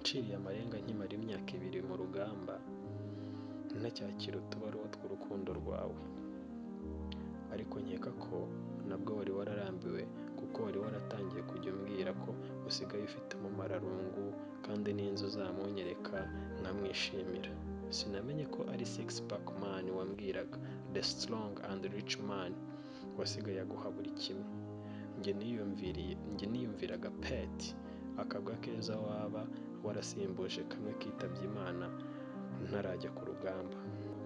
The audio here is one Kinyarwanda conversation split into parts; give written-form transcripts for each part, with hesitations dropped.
Wanciriye amarenga nkimara imyaka 2 mu rugamba, ntacyakira utubaruwa tw'urukundo rwawe. Ariko nkeka ko nabwo wari wararambiwe, kuko wari waratangiye kujya umbwira ko usigaye ufite umumararungu kandi n'inzu uzamunyereka nkamwishimira. Sinamenye ko ari six pack man wambwiraga, the strong and rich man wasigaye aguha buri kimwe. Njye niyumviraga pet, akabwa keza waba warasimbuje kamwe kitabye Imana ntarajya ku rugamba.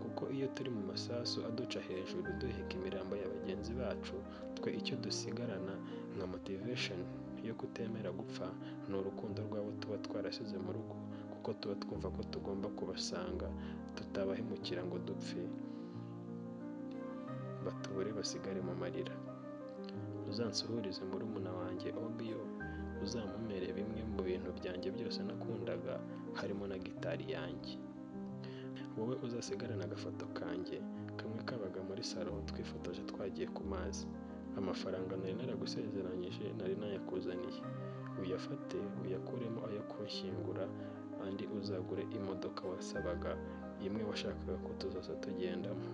Kuko iyo turi mu masasu aduca hejuru duheka imirambo ya bagenzi bacu, twe icyo dusigarana nka motivation yo kutemera gupfa ni urukundo rwabo tuba twarasize mu rugo, kuko tuba twumva ko tugomba kubasanga tutabahemukira ngo dupfe batubure basigare mu marira. Uzansuhurize murumuna wanjye Obio, uzampumere bimwe mu bintu byanjye byose nakundaga, harimo na gitari yanjye. Wowe uzasigarana agafoto kanjye kamwe kabaga muri salo twifotoje twagiye ku mazi. Amafaranga nari naragusezeranyije nari nayakuzaniye, uyafate uyakuremo ayo kunshyingura, andi uzagure imodoka wasabaga, imwe washakaga ko tuzaza tugendamo.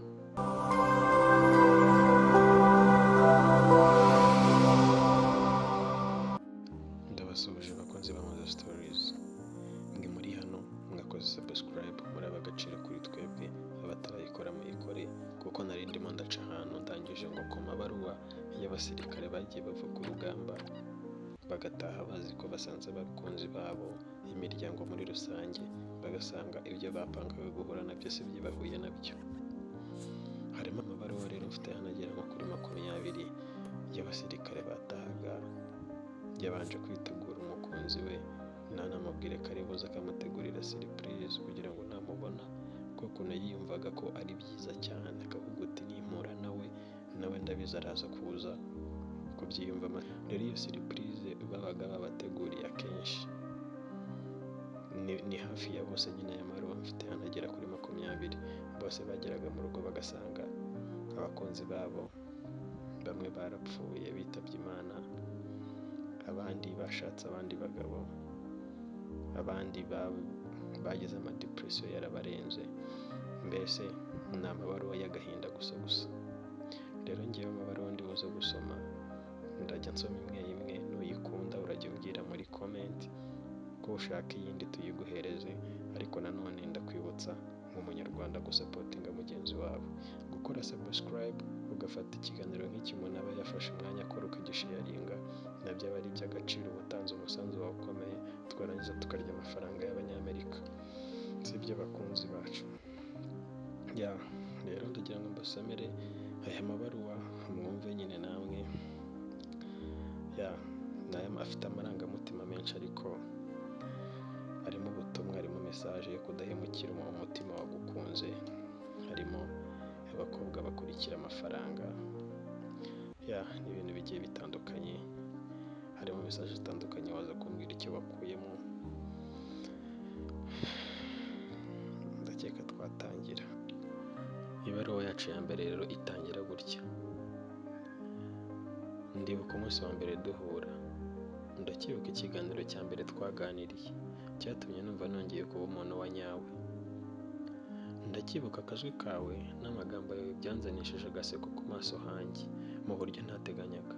Ndabasuhuje bakunzi ba Moza Stories, mwe muri hano mwakoze subscribe, muri ab'agaciro kuri twebwe, abatarayikora muyikore, kuko nari ndimo ndaca ahantu ndangije ngo ku mabaruwa y'abasirikare bagiye bava ku rugamba bagataha bazi ko basanze abakunzi babo, imiryango muri rusange, bagasanga ibyo bapangaga guhura nabyo si byo bahuye nabyo. Harimo amabaruwa rero mfite hano agera nko kuri 20 y'abasirikare batahaga, yabanje kwitegura umukunzi we, ntanamubwire ko ari buze akamutegurira surprise kugira ngo namubona, kuko yiyumvaga ko ari byiza cyane, akavuga uti nimpura nawe, nawe ndabizi araza kuza kubyiyumvamo. Rero iyo surprise babaga babateguriye akenshi ni hafi ya bose nyine. Aya mabaruwa mfite hano agera kuri 20, bose bageraga mu rugo bagasanga abakunzi babo bamwe barapfuye bitabye Imana, abandi bashatse abandi bagabo, abandi bagize amadepresiyo yarabarenze, mbese ni amabaruwa y'agahinda gusa gusa. Rero ngewe amabaruwa ndi buze gusoma ndajya nsoma imwe imwe, nuyikunda urajya umbwira muri comment ko ushaka iyindi tuyiguhereze, ariko nanone ndakwibutsa nk'umunyarwanda gusapotinga mugenzi wawe, gukora subscribe, ugafata ikiganiro nk'iki umuntu aba yafashe umwanya akora ukagisharinga, nabyo aba ari iby'agaciro, uba utanze umusanzu wawe ukomeye, twarangiza tukarya amafaranga y'abanyamerika, sibyo bakunzi bacu? Ya rero ndagira ngo mbasomere aya mabaruwa mwumve nyine namwe, ya nayo afite amarangamutima menshi, ariko harimo ubutumwa, harimo message yo kudahemukira umutima wagukunze, harimo abakobwa bakurikira amafaranga, ya ni ibintu bigiye bitandukanye, harimo message zitandukanye, waza kumbwira icyo bakuyemo. Ndakeka twatangira. Ibaruwa yacu ya mbere rero itangira gutya. Ndibuka umunsi wa mbere duhura, ndacyibuka ikiganiro cya mbere twaganiriye, cyatumye numva nongeye kuba umuntu wa nyawe. Ndacyibuka akajwi kawe n'amagambo yawe byanzanishije agaseko ku maso hanjye mu buryo ntateganyaga.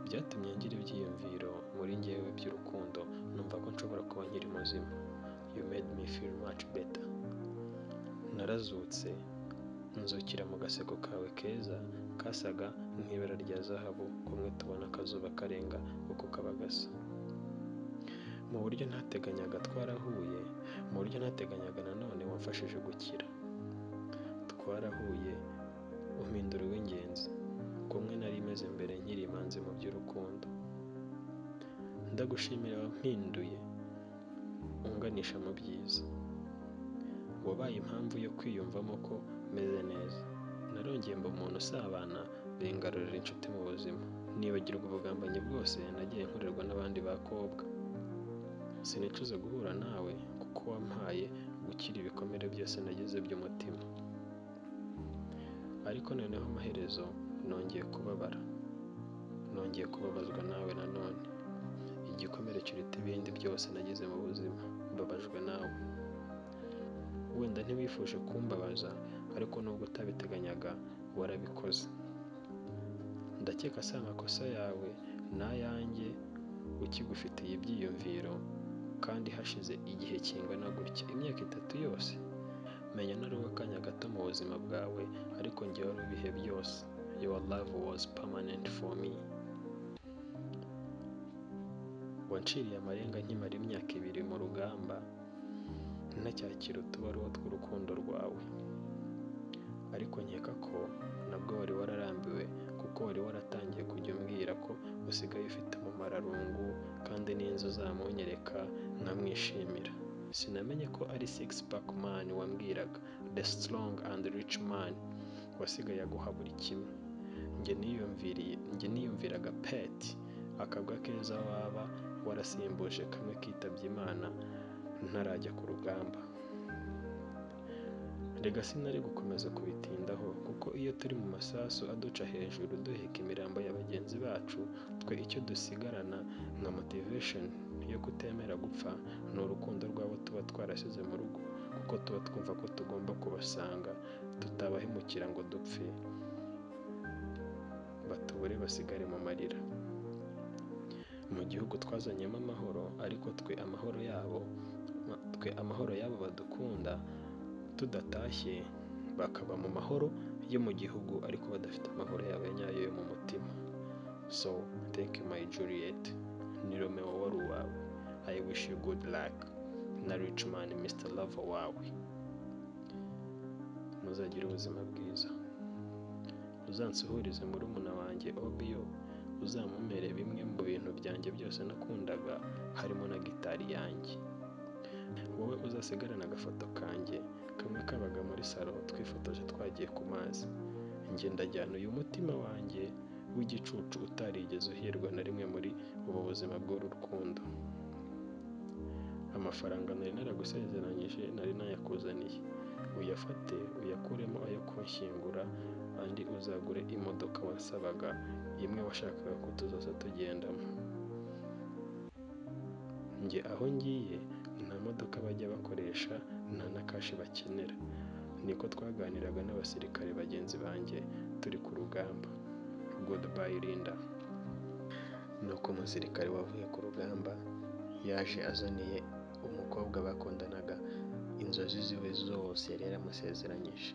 Byatumye ngira ibyiyumviro muri njyewe by'urukundo, numva ko nshobora kuba nkiri muzima. You made me feel much better. Narazutse nzukira mu gaseko kawe keza kasaga nk'ibara rya zahabu, kumwe tubona akazuba karenga uko kaba gasa. Mu buryo ntateganyaga twarahuye, mu buryo ntateganyaga nanone wamfashije gukira. Twarahuye umpindura uw'ingenzi, kumwe nari meze mbere nkiri imanzi mu by'urukundo. Ndagushimira wampinduye unganisha mu byiza. Wabaye impamvu yo kwiyumvamo ko meze neza. Narongeye mba umuntu usabana, bingarurira inshuti mu buzima. Nibagirwa ubugambanyi bwose nagiye nkorerwa n'abandi bakobwa. Sinicuza guhura nawe kuko wampaye gukira ibikomere byose nagize by'umutima. Ariko noneho amaherezo nongeye kubabara. Nongeye kubabazwa nawe nanone. Igikomere kiruta ibindi byose nagize mu buzima. Mbabajwe nawe. Wenda ntiwifuje kumbabaza, ariko nubwo utabiteganyaga warabikoze. Ndakeka si amakosa yawe n'ayanjye ukigufitiye ibyiyumviro, kandi hashize igihe kingana gutya, imyaka 3 yose. Menya nari uw'akanya gato mu buzima bwawe, ariko njye wari ibihe byose. Your love was permanent for me. Wanciriye amarenga nkimara imyaka 2 mu rugamba, ntacyakira utubaruwa tw'urukundo rwawe. Ariko nkeka ko nabwo wari wararambiwe, kuko wari waratangiye kujya umbwira ko usigaye ufite umumararungu, kandi n'inzu uzamunyereka nkamwishimira. Sinamenye ko ari six pack man wambwiraga, the strong and rich man wasigaye aguha buri kimwe. Njye niyumviraga pet, akabwa keza waba warasimbuje kamwe kitabye Imana ntarajya ku rugamba. Rega sinari gukomeza kubitindaho, kuko iyo turi mu masasu aduca hejuru duheka imirambo ya bagenzi bacu, twe icyo dusigarana nka motivation yo kutemera gupfa ni urukundo rw'abo tuba twarasize mu rugo, kuko tuba twumva ko tugomba kubasanga tutabahemukira ngo dupfe batubure basigare mu marira. Mu gihugu twazanyemo amahoro, ariko twe amahoro yabo badukunda tudatashye, bakaba mu mahoro yo mu gihugu ariko badafite amahoro yabo nyayo yo mu mutima. So thank you my Juliet, ni Romeo wari uwawe. I wish you good luck na rich man Mr Lover wawe. Muzagire ubuzima bwiza. Uzansuhurize murumuna wanjye Obio, uzamumere bimwe mu bintu byanjye byose nakundaga, harimo na gitari yanjye. Wowe uzasigarana agafoto kanjye kamwe kabaga muri salo twifotoje twagiye ku mazi. Njye ndajyana uyu mutima wanjye w'igicucu utarigeze uhirwa na rimwe muri ubu buzima bw'urukundo. Amafaranga nari naragusezeranyije nari nayakuzaniye, uyafate uyakuremo ayo kunshyingura, andi uzagure imodoka wasabaga, imwe washakaga ko tuzaza tugendamo. Njye aho ngiye nta modoka bajya bakoresha, nta na kashi bakenera. Niko twaganiraga n'abasirikare bagenzi banjye turi ku rugamba. Goodbye Linda. Nuko umusirikare wavuye ku rugamba yaje azaniye umukobwa bakundanaga inzozi ziwe zose yari yaramusezeranyije.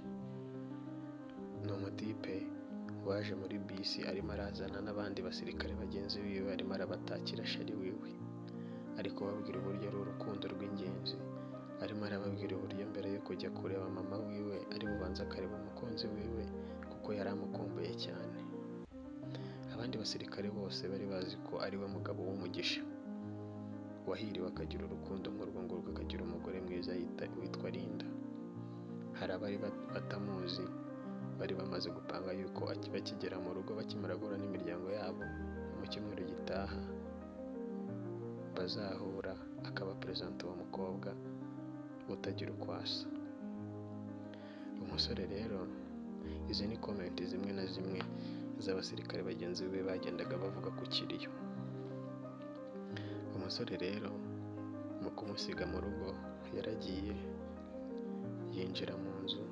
Ni umutipe waje muri bisi arimo arazana n'abandi basirikare bagenzi biwe, arimo arabatakira sheri wiwe, ari kubabwira uburyo ari urukundo rw'ingenzi, arimo arababwira uburyo mbere yo kujya kureba mama wiwe ari bubanze akareba umukunzi wiwe kuko yari amukumbuye cyane. Abandi basirikare bose bari bazi ko ari we mugabo w'umugisha wahiriwe akagira urukundo nk'urwo ngurwo, akagira umugore mwiza witwa Linda. Hari abari batamuzi bari bamaze gupanga yuko bakigera mu rugo bakimara guhura n'imiryango yabo mu cyumweru gitaha bazahura, akaba perezida uwo mukobwa utagira uko asa. Umusore rero, izi ni komenti zimwe na zimwe z'abasirikare bagenzi be bagendaga bavuga ku kiriyo. Umusore rero mu kumusiga mu rugo yaragiye yinjira mu nzu,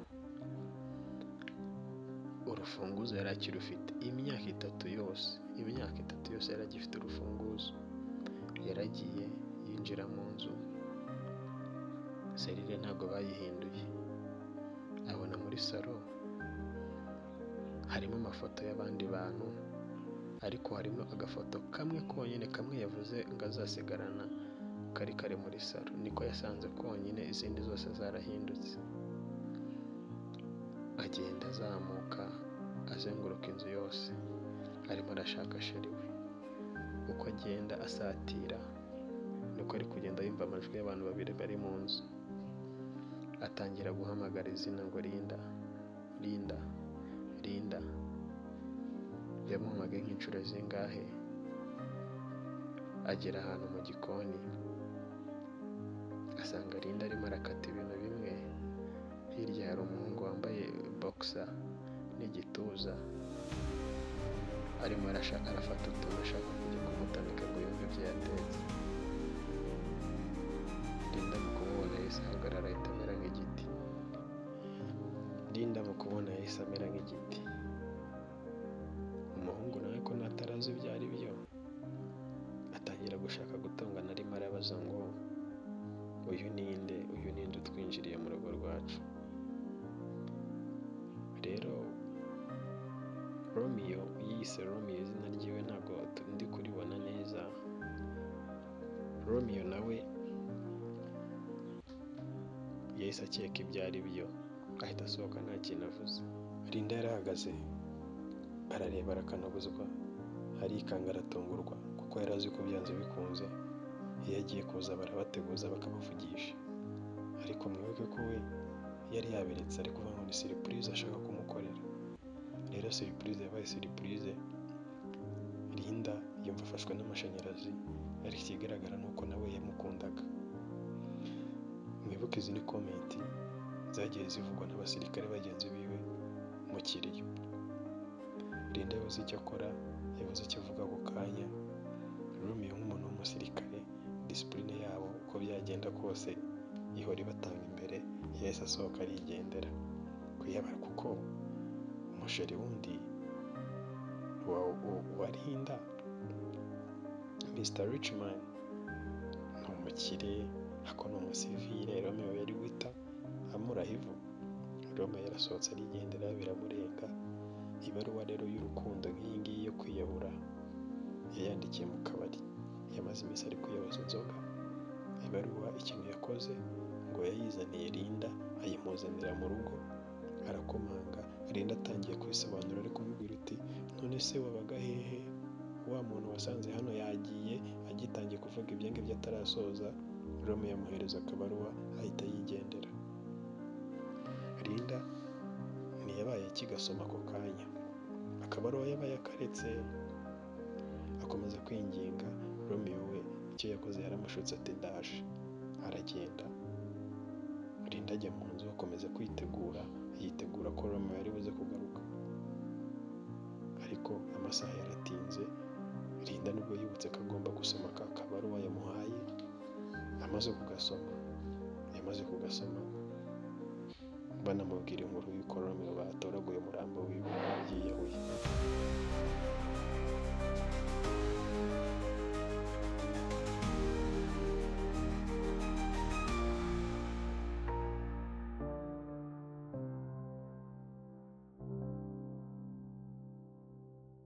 urufunguzo yari akirufite imyaka 3 yose, imyaka 3 yose yari agifite urufunguzo. Yaragiye yinjira mu nzu, serire ntabwo bayihinduye, abona muri salo harimo amafoto y'abandi bantu, ariko harimo agafoto kamwe konyine, kamwe yavuze ngo azasigarana, kari kari muri salo, niko yasanze konyine, izindi zose zarahindutse. Agenda azamuka azenguruka inzu yose arimo arashaka sheri we. Uko agenda asatira niko ari kugenda yumva amajwi y'abantu babiri bari mu nzu. Atangira guhamagara izina ngo Linda, Linda, Linda. Yamuhamagaye nk'inshuro zingahe, agera ahantu mu gikoni asanga Linda arimo arakata ibintu bimwe, hirya hari umuhungu wambaye boxer n'igituza, Arimo arafata utuntu, ashaka kujya kumutamika ngo yumve ibyo yatetse. Linda mu kumubona yahise ahagarara, ahita amera nk'igiti. Linda mu kubona yahise amera nk'igiti. Umuhungu nawe ko natarazi ibyo ari byo, atangira gushaka gutongana, arimo arabaza ngo: "Uyu ninde? Uyu ninde utwinjiriye mu rugo rwacu?" Rero Romeo, yiyise Romeo, izina ryiwe ntabwo ndi kuribona neza. Romeo nawe yahise akeka ibyo ari byo, ahita asohoka nta kintu avuze. Linda yarahagaze arareba, arakanaguzwa, arikanga, aratungurwa, kuko yari azi ko byanze bikunze iyo agiye kuza barabateguza bakabavugisha. Ariko mwibuke ko we yari yaberetse, ari kuvuga ngo ni surprise ashaka kumukorera. Rero surprise yabaye surprise. Linda yumva afashwe n'amashanyarazi, ariko ikigaragara ni uko nawe yamukundaga. Mwibuke izi ni comment zagiye zivugwa n'abasirikare bagenzi biwe mu kiriyo. Linda yabuze icyo akora, yabuze icyo avuga ako kanya. Romeo nk'umuntu w'umusirikare, discipline yabo uko byagenda kose ihora ibatanga imbere, yahise asohoka arigendera kuyabara, kuko umusheri wundi wa Linda, Mr Richman, ni umukire, ako ni umusivile. Romeo yari guhita amuraha ivu. Romeo yarasohotse arigendera, biramurenga. Ibaruwa rero y'urukundo nk'iyi ngiyi yo kwiyahura yayandikiye mu kabari. Yamaze iminsi ari kwiyahuza inzoga. Ibaruwa ikintu yakoze ngo yayizaniye Linda, ayimuzanira mu rugo, arakomanga. Linda atangiye kwisobanura, ari kumubwira uti: "None se wabaga hehe? Wa muntu wasanze hano yagiye?" Agitangiye kuvuga ibyo ngibyo, atarasoza, Romeo yamuhereza akabaruwa, ahita yigendera. Linda ntiyabaye akigasoma ako kanya, akabaruwa yabaye akaretse, akomeza kwinginga. Romeo we icyo yakoze yaramushutse ati: "Ndaje." Aragenda. Linda ajya mu nzu, akomeza kwitegura, yitegura ko Romeo yari buze kugaruka, ariko amasaha yaratinze. Linda nibwo yibutse ko agomba gusoma ka kabaruwa yamuhaye. Amaze kugasoma, yamaze kugasoma banamubwira inkuru y'uko Romeo batoraguye umurambo wiwe yiyahuye.